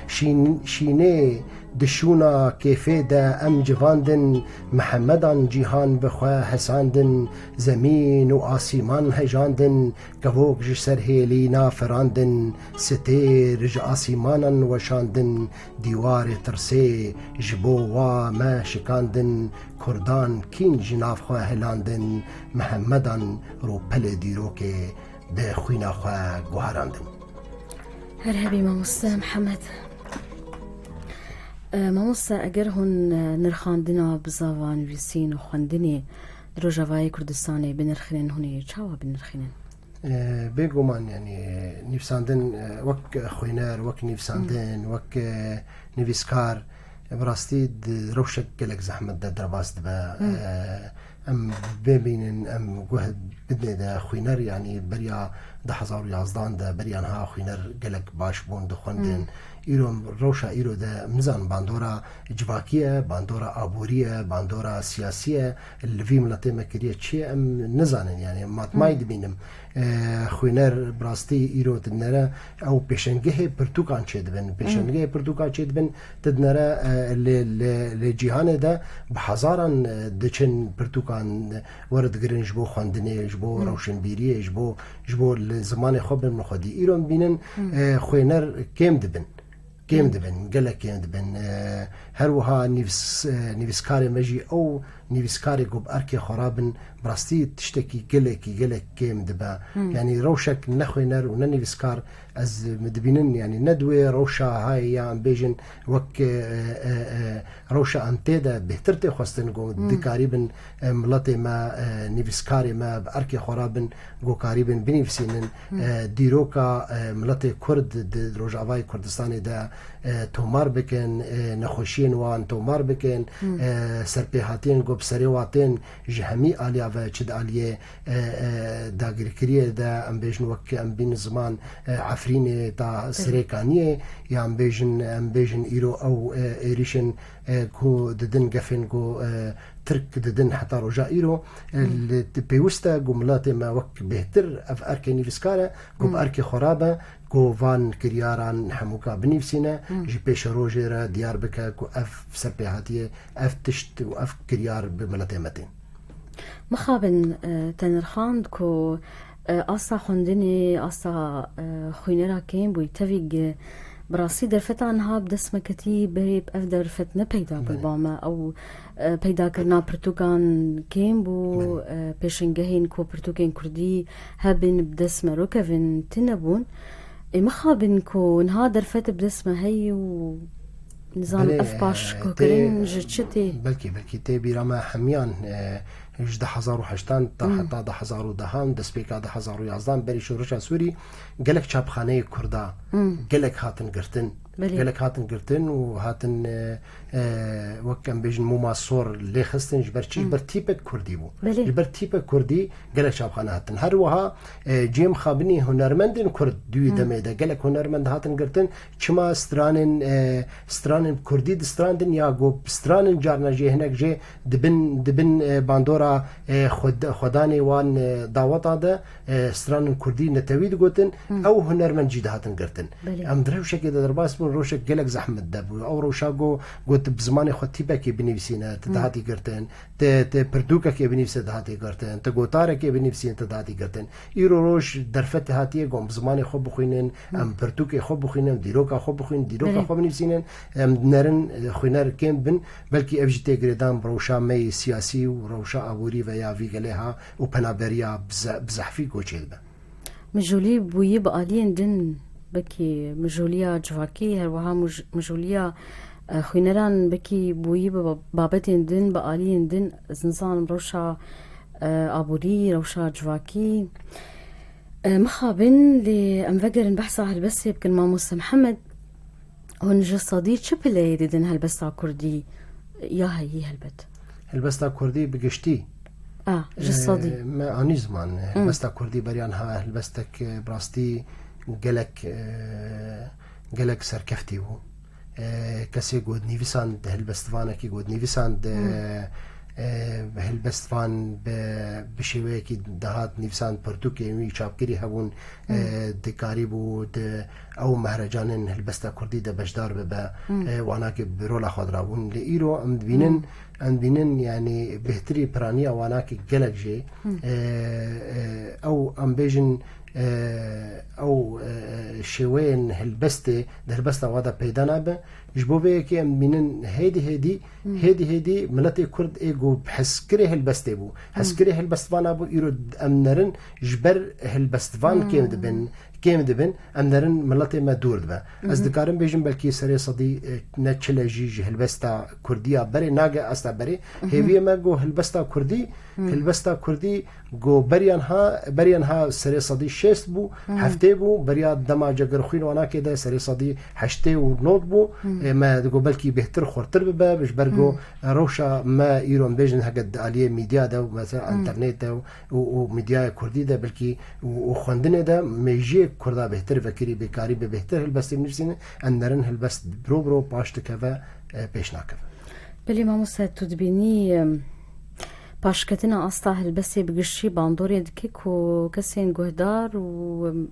Şîn-, şînê di şûna kêfê de em civandin, Mihemedan cîhan bi xwe hesandin, zemîn û asîman hejandin, kevok ji ser hêlîna firandin, stêr ji asîmanan weşandin, dîwarê tirsê ji bo wa me şikandin, kurdan kîn ji nav xwe hilandin, Mihemedan rûpelê dîrokê bi xwîna xwe guherandin. Her hebî mamoste Mihemed. E, mamoste, eger hûn, e, nirxandina bizava nivîsîn û xwendinê di Rojavayê Kurdistanê binirxînin, hûn ê çawa binirxînin? E, bêguman, yanî, nivîsandin, e, wek xwîner, wek nivîsandin, Hmm. wek, e, nivîskar, e, bi rastî di rewşek gelek zehmet de derbas dibe. Hmm. E, Em bimînin, em guh bidinê de xwîner, yanî beriya du hezar û yazdan de, beriya niha xwîner gelek baş bûn, dixwendin. Hmm. Îro, rewşa îro de, em nizanin bandora civakî ye, bandora aborî ye, bandora siyasî ye, li vî miletê me kiriye çi ye, em nizanin, yanî matmayî Hmm. dibînim. E, xwîner bi rastî îro dinere ew pêşengehê pirtûkan çêdibin. Hmm. Pêşengehê pirtûkan çêdibin, Ti dinere, e, li, li, li cîhanê de bi hezaran, e, diçin pirtûkan, e, werdigirin ji bo xwendinê, ji bo Hmm. rewşenbîriyê, ji bo, ji bo li zimanê xwe bin xwedî. Îro em bînin, Hmm. e, xwêner kêm dibin. Kêm Hmm. dibin, gelek kêm dibin. E, her wiha nivîs-, e, nivîskarê me jî ew nivîskarê ku bi erkê xwe rabin, bi rastî tiştekî gelekî, gelek kêm dibe. Hmm. Yanî rewşek ne xwêner û ne nivîskar Ez, min dibînin, yanî ne di wê rewşa hayê ya em bêjin wek, e, e, e, rewşa em tê de bêhtir tê xwestin ku Hmm. dikarîbin, e, miletê me, e, nivîskarê me bi erkê xwe rabin, ku karîbin binivîsînin, Hmm. e, dîroka, e, miletê Kurd di Rojavayê Kurdistanê de, e, tomar bikin, e, nexweşiyên wan tomar bikin, Hmm. e, serpêhatiyên ku bi serê wan tên, ji hemî aliya ve, çi di aliyê, e, e, dagirkiriyê de, em bêjin wek em bînin ziman, e, Efrînê ta Tabii. Sirêkaniyê, ya em bêjin, em bêjin îro ew, e, êrîşên, e, ku didin gefên ku, e, Tirk didin heta roja îro, e, Hmm. li, pêwist e ku miletê me wek bêhtir ev erkê nivîskar e, ku bi Hmm. erkê xwe rabe, ku van kiryaran hemûka binivîsîne, Hmm. ji pêşerojê re diyar bike ku ev serpêhatiyê, ev tişt û ev kiryar bi miletê me tên. Mixabin, e, te nirxand ku, e, asta xwendinê, asta, e, xwînera kêm bûyî, tevî gi-, bi rastî derfeta niha bi dest me ketî, berê ev derfet ne peyda bû Belê. ba me. Ew, e, peydakirina pirtûkan kêm bû, Belê. e, pêşengehên ku pirtûkên kurdî hebin, bi dest me rokevin, tune bûn. Ê mixabin ku niha derfet bi dest me heye û nizanim Belê, ev paş e, guhkirin tê, ji çi tê? Belkî, belkî tê bîra me hemiyan, e, ji du hezar û heştan ta Hmm. heta du hezar û dehan, destpêka du hezar û yazdan berî şoreşa Sûrî gelek çapxaneyê Kurda, Hmm. gelek hatin girtin. Belê. Gelek hatin girtin û hatin, e, e, wek em bêjin mûma sor lê xistin, ji ber çi? Ji Hmm. ber tîpek Kurdî bû. Belê. Ji ber tîpek Kurdî gelek çapxane hatin. Her wiha, e, cihê mixabinî hunermendên Kurd di wî Hmm. demê de gelek hunermend hatin girtin. Çima stranên, e, stranên Kurdî distrandin ya ku stranên carna jê hinek jê dibin, dibin, e, bandora, e, xwed-, xwedanê wan, e, daweta de, e, stranên Kurdî netewî digotin, Hmm. ew hunermend jî dihatin girtin. Belê. Em di rewşekê de derbas bûn, rewşek gelek zehmet de bû. Ew rewşa ku got bi zimanê xwe tîpekê binivîsîne, tu Hmm. dihatî girtin, tu, tu pirtûkekê binivîse dihatî girtin, tu gotarekê binivîsîne, tu dihatî girtin. Îro roj derfetê hatiye ku em bi zimanê xwe bixwînin, Hmm. em pirtûkê xwe bixwînin, em dîroka xwe bixwînin, dîroka Belê. xwe binivîsînin, em nerin, e, xwîner kêm bin, belkî ev jî tê girêdan bi rewşa me yê siyasî û rewşa aborî ve ya vî gelê ha û penaberiya bi ze-, bi zehfî ku çêdibe. Mijûlî bûyî bi aliyên din wekî mijûliya civakî, her wiha mij-, mijûliya, e, xwîneran wekî bûyî bi ba-, babetên din, bi aliyên din, ez nizanim rewşa, e, aborî, rewşa civakî. E, mixabin, lê em vegerin behsa helbestê bikin, mamoste Mihemed. Hûn ji sedî çi pileyê didin helbesta kurdî? Ya heyî helbet. Helbesta kurdî bi giştî. A, ji sedî. E, me anî ziman. Helbesta kurdî beriya niha helbestek, e, bi rastî gelek, e, gelek serkeftî bû. E, kesê ku dinivîsand, helbestvanekî ku dinivîsand, e, e, helbestvan bi, bi şêweyekî dihat nivîsand, pirtûkên wî çapkirî hebûn, e, dikarîbû di ew mehrecanên helbesta kurdî de beşdar bibe, e, wanakê bi rola xwe dirabûn. Lê îro em dibînin, em dibînin, yanî bêhtirî piraniya wanakê gelek jê, e, e, ew em bêjin, e, ew, e, şêweyên helbestê di helbesta wa de peyda nabe. Ji bo vê yekê em dibînin hêdî hêdî, hêdî hêdî miletê Kurd ê ku hezkirê helbestê bû, hezkirê helbestvana bû, îro em nerin ji ber helbestvan kêm dibin, kêm dibin, em nerin miletê me dûr dibe. Ez dikarim bêjim belkî serê sedî, e, ne çile jî ji helbesta kurdî ya berê nage asta berê. Hêviyê me ku helbesta kurdî, helbesta kurdî Go beriya niha, beriya niha serê sedî şêst bû, heftê bû, beriya dema cegirxwîn wanakê de serê sedî heştê û nod bû. E, me digo belkî bêhtir xurtir bibe, ji ber go rewşa me îro em bêjin heke di aliyê medya de û mesela înternetê û, û, û medyaya kurdî de belkî û, û xwendinê de mêjiyê kurda bêhtir vekirî bê, karî bê bêhtir helbestê binivîsînin, em nerin helbest biro biro paş dikeve, e, pêş nakeve. Belê mamoste, tu dibînî, em, paşketina asta helbestê bi giştî bandorê dike ku kesên guhdar û, em,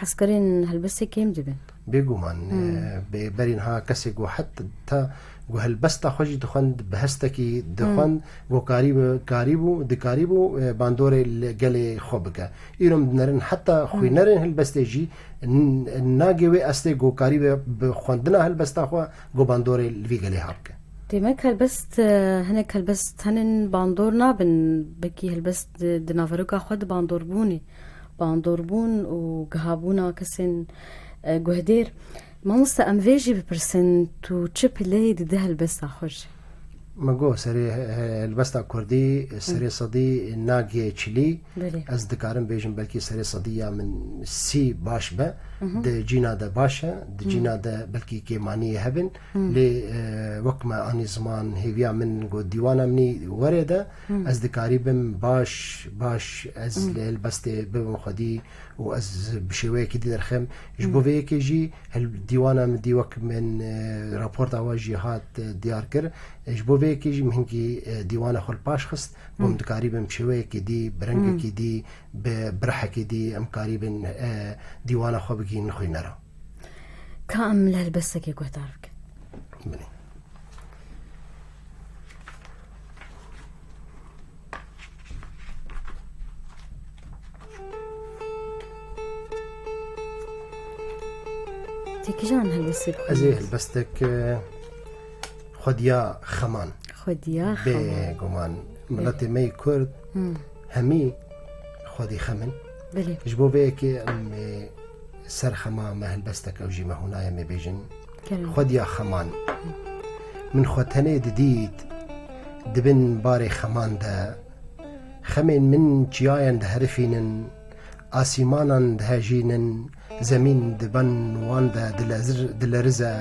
hezkarên helbestê kêm dibin. Bêguman, e, bê-, berî niha kesê ku heta ku helbesta xwe jî dixwend, bi hestekî dixwend, ku karî bi-, karîbû, dikarîbû, e, bandorê li gelê xwe bike. Îro em dinerin heta xwînerên helbestê jî n-, nagê wê estê ku karîbe bi xwendina helbesta xwe ku bandorê li vî gelê ha bike. Demek helbest, e, hinek helbest tenin bandor nabin, belkî helbest di, di naveroka xwe di bandorbûnê, bandorbûn û gihabûna kesên, e, guhdêr. Mamoste, em vê jî bipirsin, tu çi pileyê dide helbesta xwe jî? Me got, serê, e, helbesta kurdî, serê sedî nagê çilî, Belê. Ez dikarim bêjim belkî serê sedî ya min sî baş be. Di cîna de baş e, di cîna de belkî kêmaniyê hebin. Lê, e, wek me anî ziman, hêviya min got dîwana min î werê de, ez dikarîbim baş, baş ez li helbestê bibim xwedî û ez bi şêweyekî dî derxim. Ji bo vê yekê jî hel-, dîwana min dî wek min, e, raporta we jî hat, e, diyar kir. E, ji bo vê yekê jî min hinkî, e, dîwana xwe li paş xist. Bûm dikarîbim bi şêweyekî dî, bi rengekî dî, bi birehekî dî em karîbin, e, dîwana xwe bigihînin xwînera. Ka em li helbestekê guhdar bikin. Belê. Tê kîjan helbestê bixwînî? Ez ê helbestek, e, Xwediya Xeman. Xwediya Xeman. Bêguman. Miletê me yê Kurd hemî xwedî xem in. Belê. Ji bo vê yekê em ê ser xema me helbestek ew jî me hûnaye me bêjin. Kerem. Xwediya Xeman. Min xwe tenê didît di bin barê xeman de. Xemên min çiyayan diherifînin, asîmanan dihejînin, zemîn di bin wan de dilezir-, dilerize.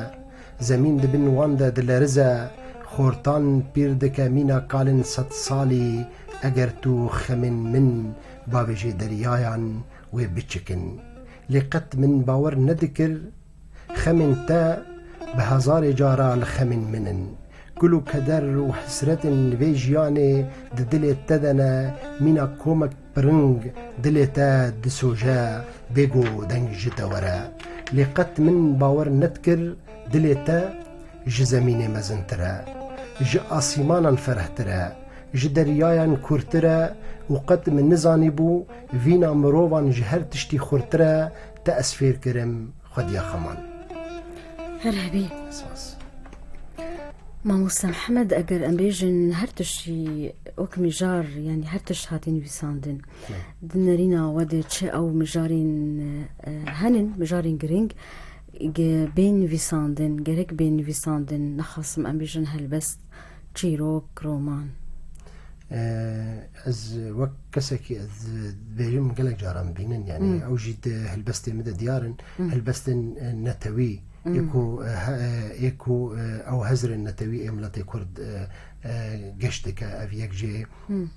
Zemîn di bin wan de dilerize, xortan pîr dike mîna kalên sed salî, eger tu xemên min bavêjê deryayan wê biçikin. Lê qet min bawer nedikir, xemên te bi hezarê cara li xemên min in. Kul û keder û hesretên vê jiyanê di dilê te de ne, mîna komek piring dilê te disoje, bêgo deng ji te were. Lê qet min bawer nedikir, dilê te ji zemînê mezintir e, ji asîmanan ferehtir e, ji deryayan kûrtir e û qet min nizanîbû vîna mirovan ji her tiştî xurtir e, te ez fêr kirim, Xwediya Xeman. Her hebî. Spas. Mamoste Mihemed, eger em bêjin her tiştî wek mijar, yanî her tişt hatî nivîsandin, di nerîna we de çi ew mijarên, e, henin, mijarên girîng, ge-, bên nivîsandin, gerek bên nivîsandin, nexasim em bêjin helbest, çîrok, roman? E, ez wek kesekî ez dibêjim gelek caran bînin, yanî Hmm. ew jî di helbestê min de diyar in. Hmm. Helbestên, e, netewî, Hmm. ê ku, e, he-, e, ê ku, e, ew hezrên netewî ê miletê Kurd, e, e, geş dike, ev yek jê. Hmm.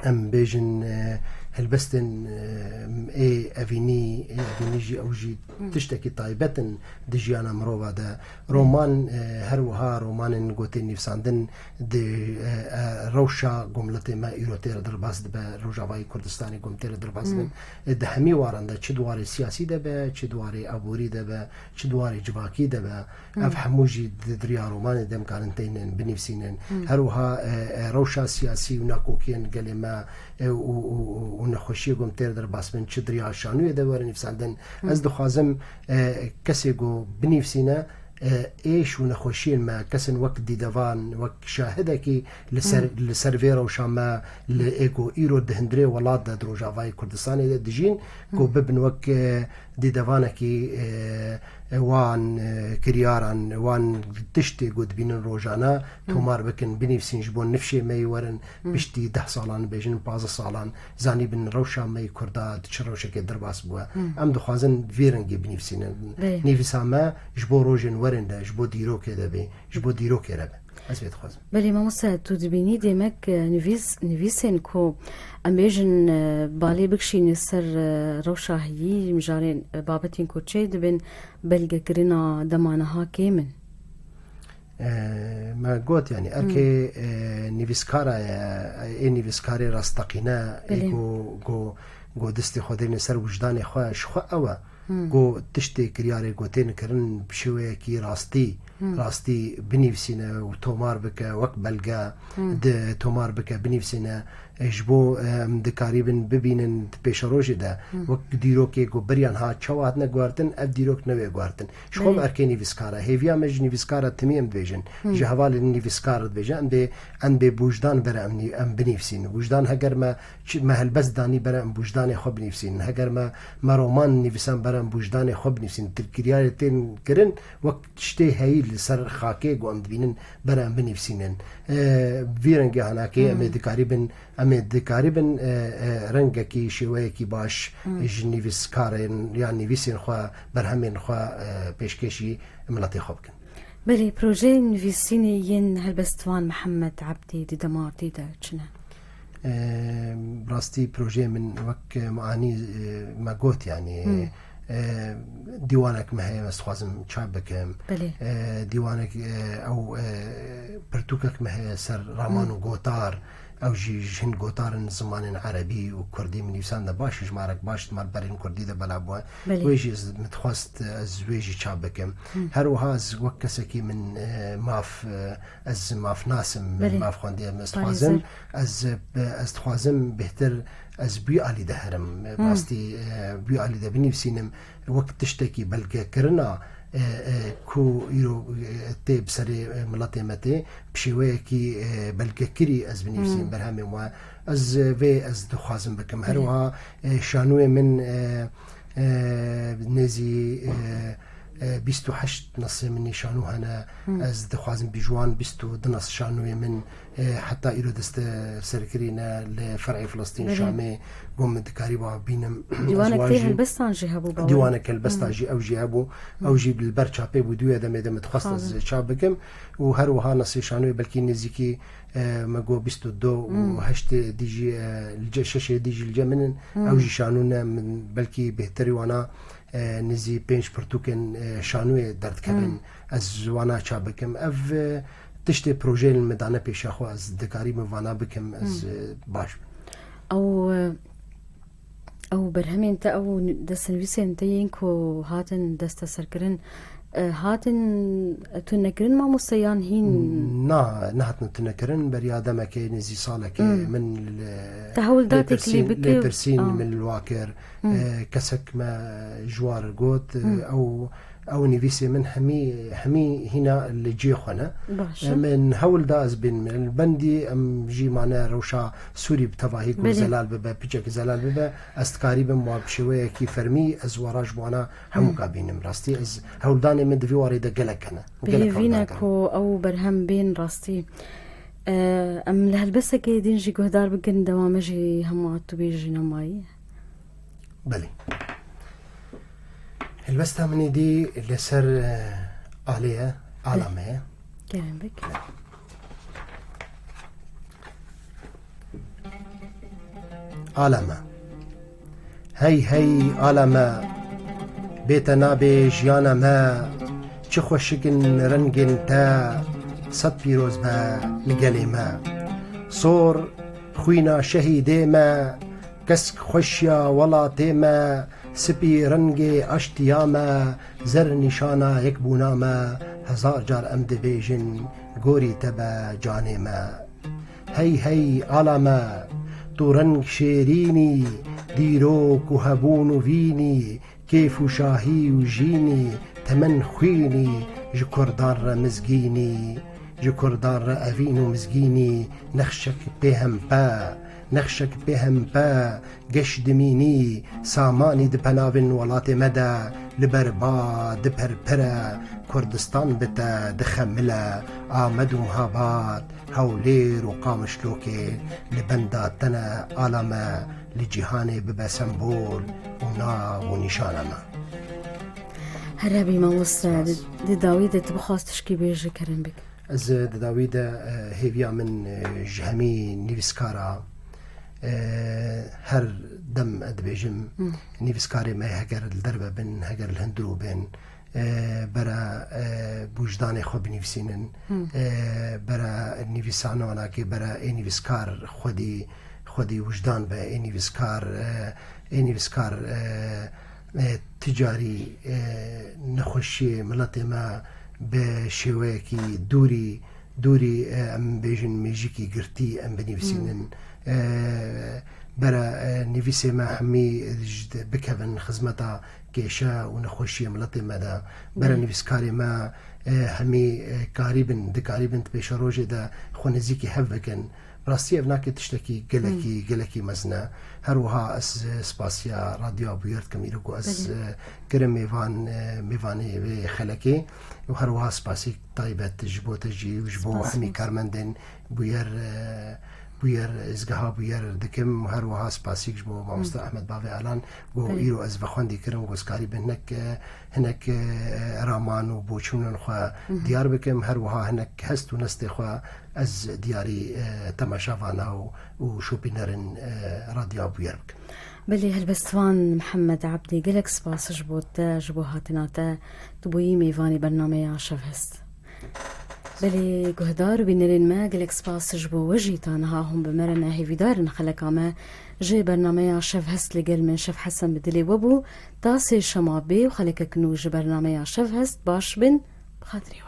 Em bêjin, e, helbestên, e, ê evînî, ê evînî jî ew jî Hmm. tiştekî taybet in di jiyana mirova de. Roman, e, her wiha romanên gotên nivîsandin di, e, e, rewşa ku miletê me îro tê re derbas dibe, Rojavayê Kurdistanê ku em tê re derbas Hmm. dibin. E, di hemî waran de, çi di warê siyasî de be, çi di warê aborî de be, çi di warê civakî de be, Hmm. ev hemû jî di, di riya romanê de em karin tênin, binivîsînin. Hmm. Her wiha, e, e, rewşa siyasî û nakokiyên gelê me, e, û, û, û, û nexweşiyê ku em tê re derbas bin, çi di riya şanûyê de were nivîsandin. Hmm. Ez dixwazim, e, kesê ku binivîsîne, e, êş û nexweşiyên me, kesên wek dîdevan, wek şahidekî li ser, Hmm. li ser vê rewşa me, li ê ku îro di hundirê welat de, di Rojavayê Kurdistanê de dijîn, ku Hmm. bibin wek, e, dîdevanekî, e, e, wan, e, kiryaran, wan tiştê ku dibînin rojane, Hmm. tomar bikin, binivîsîn, ji bo nifşê me yê werin, Hmm. piştî deh salan, bêjin pazdeh salan, zanîbin rewşa me yê Kurda di çi rewşekê derbas bûye. Hmm. Em dixwazin vê rengê binivîsînin. Belê. Nivîsa me ji bo rojên werin de, ji bo dîrokê de bê, ji bo dîrokê re be. Ez vê dixwazim. Belê mamoste, tu dibînî demek, e, nivîs-, nivîsên ku em bêjin, e, balê bikişîne ser, e, rewşa heyî, mijarên, e, babetên ku çê dibin, belgekirina dema niha kêm in. E, me got, yanî, Hmm. erkê, e, nivîskara ye, ê nivîskarê rasteqîne, ê Belê. ku, ku, ku destê xwe dêne ser wijdanê xwe, ji xwe ew e. Hmm. Ku tiştê kiryarê ku tên kirin bi şêweyekî rastî, Hmm. rastî binivîsîne û tomar bike, wek belge Hmm. di tomar bike, binivîsîne. E, ji bo, e, em dikarîbin bibînin di pêşerojê de, Hmm. wek dîrokê ku beriya niha çawa hatine guhertin, ev dîrok newê guhertin. Ji xwe Belê. erkê nivîskar e. Hêviya me ji nivîskara timî em dibêjin. Hmm. Ji hevalên nivîskar dibêjin. Em dê, em dê bi wijdan bere em nî-, em binivîsîn. Wijdan heger me çi, me helbest danî bere em wijdanê xwe binivîsîn. Heger me, me roman nivîsan bere em wijdanê xwe binivîsîn. Tirkiryarê tên kirin wek tiştê heyî li ser xakê ku em dibînin bere em binivîsînin. E, vî rengê hanakê em ê Hmm. dikarîbin, em ê dikarîbin, e, e, rengekî, şêweyekî baş Hmm. ji nivîskarên ya nivîsên xwe, berhemên xwe, e, pêşkêşî miletê xwe bikin. Belê, projeyên nivîsînê yên helbestvan Mihemed Ebdî di dema te de çi ne? E, rastî projeyê min wek me anî, e, me got, yanî, Hmm. e, dîwanek me heye, ez dixwazim çap bikim. Belê. E, dîwanek, e, ew, e, pirtûkek me heye ser raman Hmm. û gotar. Ew jî ji hin gotar in zimanên erebî û kurdî min nivîsan de baş, jimarek baş di malberên kurdî de bela bûye. Belê. Wê jî ez, min dixwest ez wê jî çap bikim. Hmm. Her wiha ez wek kesekî min, e, maf, e, ez mafnas im, min Belê. maf xwendiye, min ez Parêzer. dixwazim, ez, e, ez dixwazim bêhtir ez bi wî alî de herim. Hmm. Rastî, e, bi wî alî de binivîsînim. Wek tiştekî belgekirina, e, e, ku îro, e, tê bi serê, e, miletê me tê, bi şêweyekî, e, belgekirî ez binivîsînim Hmm. berhemên we. Ez, e, vê ez dixwazim bikim. Her Belê. wiha, e, şanûyê min, e, e, nêzî, e, e, bîst û heşt nesê min nîşanû hene. Hmm. Ez dixwazim bi ji wan bîst û du nes şanûyê min e, heta îro deste serkirî ne li fer'ê Filistîn, Belê. Şamê, ku min dikarîba bînim. Dîwanek tê helbestan jî hebû, bawer im. Dîwanek helbestan Hmm. jî ew jî hebû. Hmm. Ew jî li ber çapê bû, dûye demê de min dixwest ez Xaze. çap bikim. Û her wiha nesê şanûyê belkî nêzîkî, e, me got bîst û du û Hmm. heştê dî jî, e, li ce-, şeşê dî jî li cem min in. Hmm. Ew jî şanû ne, min belkî bêhtirî wana e, nizî pênc pirtûkên, e, şanûyê derdikevin. Hmm. Ez wana çap bikim. Ev, e, tiştê projeyên min dane pêşiya xwe, ez dikarî min vana bikim, ez, Hmm. e, baş bim. Ew, e, ew berhemên te, ew destnivîsên te yên ku hatin desteserkirin, e, hatin tunekirin mamoste yan hîn? Na, nehatin tunekirin. Beriya demekê, nizî salekê Hmm. min li Te hewl da têkilî Lêpirsîn, bike? Lêpirsîn Ah. min li wa kir. Hmm. E, kesek me ji wa re got, e, Hmm. ew, Ew nivîsê min hemî, hemî hîna li cihê xwe ne. Baş e. Em ên hewl da ez bînim li bendî, em jî mane rewşa Sûrî bi tevahî ku Belê. zelal bibe, piçek zelal bibe, ez dikarîbim wa bi şêweyekî fermî ez wara ji wana hemûka bînim. Rastî ez hewldanê min di vî warê de gelek hene. Gelek Bêhêvî ne hewldan ku ew berhem bên rastî. E, em li helbesekê din jî guhdar bikin, dewame jî hema tu bêjî nemayî. Belê. Helbesta min ê dî li ser, e, alê ye, ala me ye. Kerem bik. Ala me. Hey hey ala me. Bê te nabê jiyana me. Çi xweşik in rengên te. Sed pîroz be li gelê me. Sor xwîna şehîdê me. Kesk xweşiya welatê me, sipî rengê aştiya me, zer nîşana yekbûna me, hezar car em dibêjin, gorî te be canê me. Hey hey ala me, tu reng şêrînî, dîrok û hebûn û vînî, kêf û şahî û jînî, temen xwînî, ji kurdan re mizgînî, ji kurdan re evîn û mizgînî, nexşek pê hempe, nexşek pê hempe, geş dimînî, samanî di penavên welatê me de, li ber ba diperpire, Kurdistan bi te dixemile, Amed û Mihabad, Hewlêr û Qamişlokê li benda te ne, ala me, li cîhanê bibe sembol û nav û nîşana me. Here bî mamoste, di, di dawî de tu bixwaz tişkî bêje, kerem bik. Ez, e, di dawî de, e, hêviya min, e, ji hemî nivîskara, e, her dem, e, dibêjim, Hmm. nivîskarê me heger li derve bin, heger li hundirû bin, e, bera, e, wijdanê xwe binivîsînin, Hmm. e, bera nivîsana wana ke bera ê nivîskar xwedî, xwedî wijdan be, ê nivîskar, e, ê nivîskar, e, e, ti carî, e, nexweşiyê miletê me bi şêweyekî dûrî, dûrî, e, em bêjin mêjikî girtî em binivîsînin. Hmm. E, bera, e, nivîsê me hemî ji de bikevin xizmeta kêşe û nexweşiyê miletê me de. Bera Hmm. nivîskarê me, e, hemî, e, karîbin, dikarîbin di pêşerojê de xwe nêzîkî hev bikin. Rastî ev nake tiştekî gelekî, Hmm. gelekî mezin e. Her wiha ez, e, spasiya Radyoya Bûyer dikim îro ku ez, Belê. e, kirim mêvan, e, mêvanê vê xelekê û her wiha spasî taybet ji bo te jî û ji bo Spas hemî olsun. karmendên Bûyer, e, Bûyer, êzgeha Bûyer dikim û her wiha spasîk ji bo mamoste Hı. Ehmed Bavê Alan ku Belê. îro ez vexwendî kirim, ku ez karîbim hinek, e, hinek, e, raman û boçûnên xwe Hı hı. diyar bikim, her wiha hinek hest û nestê xwe ez diyarî, e, temaşevana û, û şopînerên, e, Radyoya Bûyer bikim. Belê, helbestvan Mihemed Ebdî, gelek spas ji bo te, ji bo hatina te. Tu bûyî mêvanê bernameya Şevhest. Belê, guhdar û bînerên me, gelek spas ji bo we jî. Ta niha hûn bi me re ne, hêvîdar in xeleka me ji bernameya Şevhest li gel min Şevhesen bi dilê we bû. Ta sê şema bê û xelekek nû ji bernameya Şevhest. Baş bin, bi xatirê we.